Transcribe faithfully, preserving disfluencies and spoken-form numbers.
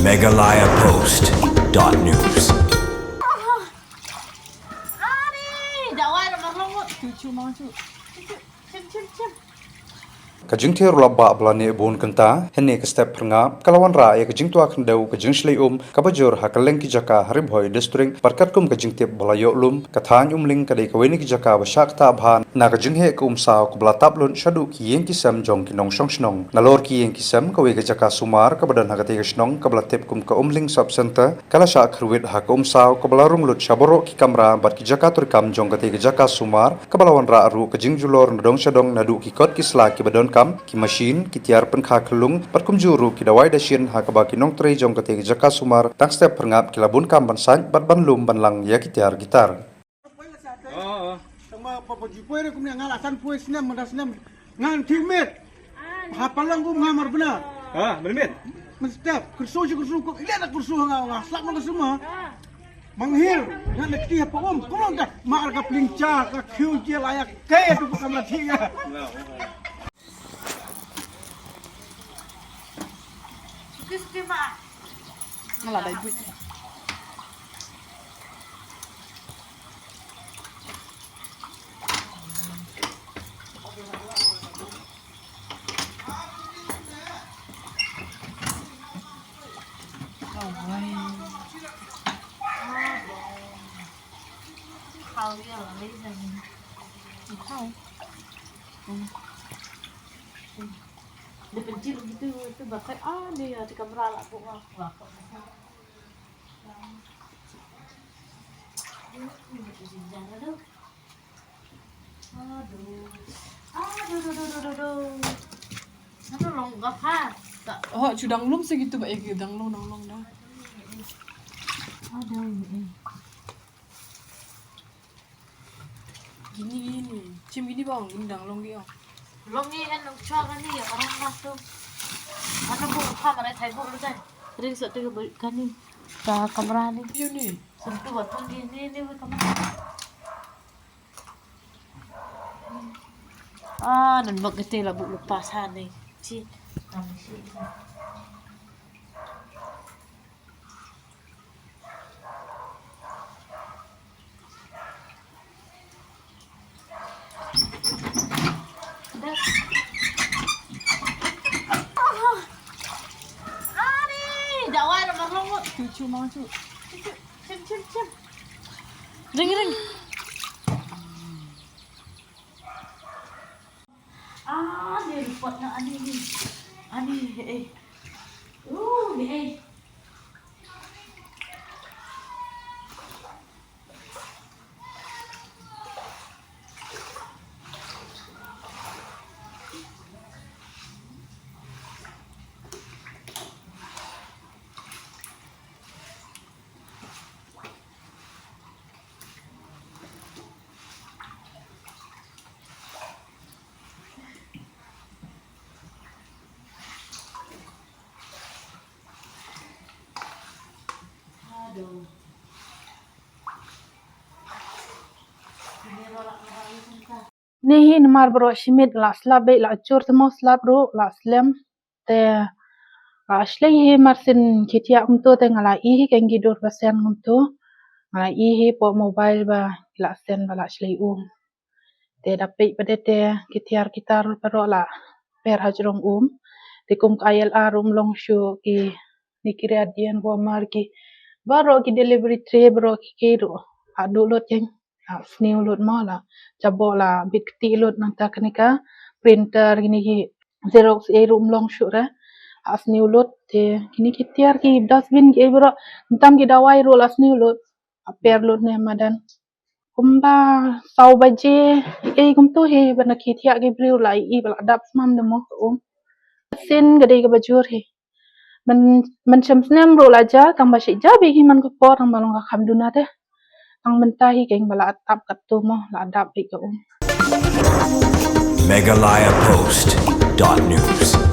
Meghalaya Post dot news. Ka jingthier u lapbah ba la neh bun kynta hynne ka step phyrngap ka la wanrah ïa ka jingtwa khyndew ka jingshlei um kaba jur ha kylleng ki jaka ha Ri Bhoi District, bad katkum ka jingtip ba la ïoh lum, ka thaiñ Umling ka dei kawei na ki jaka ba shah ktah bha na ka jingheh ka umsaw kaba la tap lut shaduh ki ïing ki sem jong ki nongshong shnong. Nalor ki ïing ki sem, kawei ka jaka sumar kaba don ha katei ka shnong kaba la tip kum ka Umling Sub Centre ka la shah kyrwit ha ka umsaw kaba la rung lut sha baroh ki kamra bad ki jaka treikam jong katei ka jaka sumar, kaba la wanrah ruh ka jingjulor na dong sha dong naduh ki kot ki sla kiba donkam, ki mashin, ki tiar pynkha khyllung bad kumjuh ruh ki dawai dashin, ha kaba ki nongtrei jong katei ka jaka sumar tang step phyrngap ki la bun kam ban sait bad ban lum ban lang ïa ki tiar ki tar. Oh, oh. Tang ba, ba, ba, ji poi re kumne nga la san poi snem, mada snem. Ngan thiu met. Ha palang kum nga mar bna. Ah, men met. Mestep, kursu ji kursu kum, ile na kursu nga, nga slap na kursu ma. Manghir, ngan le kti ha pagum, kumno da, mar ka pling cha, ka khiu je la ya, ke tu ka mati ya. Suki, suki, ma. Nga la dai buit. Oh, boy. How you amazing. How? Mm. Dia pencil gitu, itu bakal, ah, dia ada kamera lah, bu, wah, wah, kok. Aduh. Aduh, aduh, aduh, aduh, aduh. Aduh, long gak ha. Tak. Oh, cu dang lum sa gitu ba, eh, dang long, dang long, dang. Aduh, eh. Gini, gini. Cim gini bang, gini dang long gini. Long gini kan long chua kan ni, orang lah tu. Mana bu apa mana thai bu lu kan. Ring sa tu bu kan ni. Ka kamera ni. Yo ni. Sentuh batang gini ni bu kamera. Ah, nan bak gete la bu lepas ha ni. Ci. Tam si. Ring, ring. Ah, ni report na ani ni. Ani, eh. Uh, ni, eh. Ni hi namar baroh shi miet la slap beit, la jur te mo slap ruh la slem. Te la shlei hi mar syn khie thiah kumto te nga la ïohi hi keng ki dur ba send kumto. Nga la ïohi hi poh mobile ba la send ba la shlei um. Te da peit pat de te ki tiar ki tar baroh la per ha jrong um. Te kum ka I L R um long shuh ki ni ki riat dien bo mar ki baroh ki delivery tray baroh ki ki ruh. Ha duh lut keng. La sniew lut mo la. Jabo la bit kti lut nangta kane ka printer kine ki Xerox ei ruh um long shuh re. Ha sniew lut te kine ki tiar ki dustbin ki ei baroh. Nangta ki dawai ruh la sniew lut. Ha per lut ne madan. Kumba saw baje ei kumto hi ban da khie thiah ki briew la i ba la dap smam da mo ka um. Sien ka dei kaba jur hi. Ban, ban shem snem ruh la ja, tang ba shi ja beit hi man ka por, tang ba long ka kham duna te. Tang mynta hi keng ba la tap katto mo, la dap beit ka um. Meghalaya Post dot news.